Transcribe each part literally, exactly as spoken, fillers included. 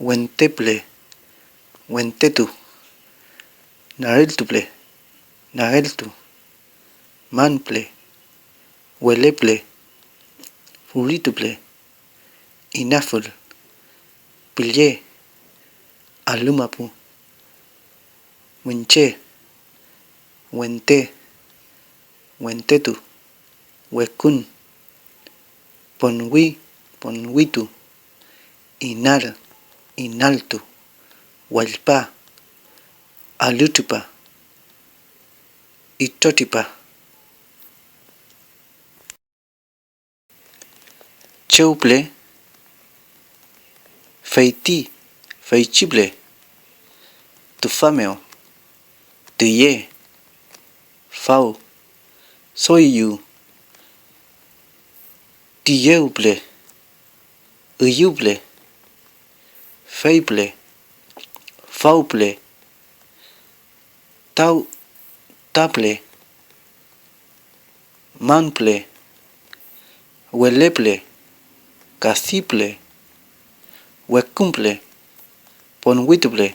wente püle, wentetu, nareltu püle, nareltu, man püle, wele püle, furitu püle, inafül, pülle, alümapu, wünche, wente, wentetu, wekun, ponwi, ponwitu, inal, inaltu, wallpa, alütripa, itrotripa. Chew püle, feyti, feychi püle, tüfa mew, tüye, faw, soyu, tiyew püle, üyüw püle, fey püle, faw püle, taw, ta püle, man püle, wele püle, kasi püle, wekun püle, ponwitu püle,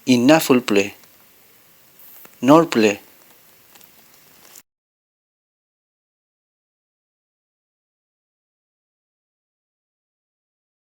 inafül püle, nor püle,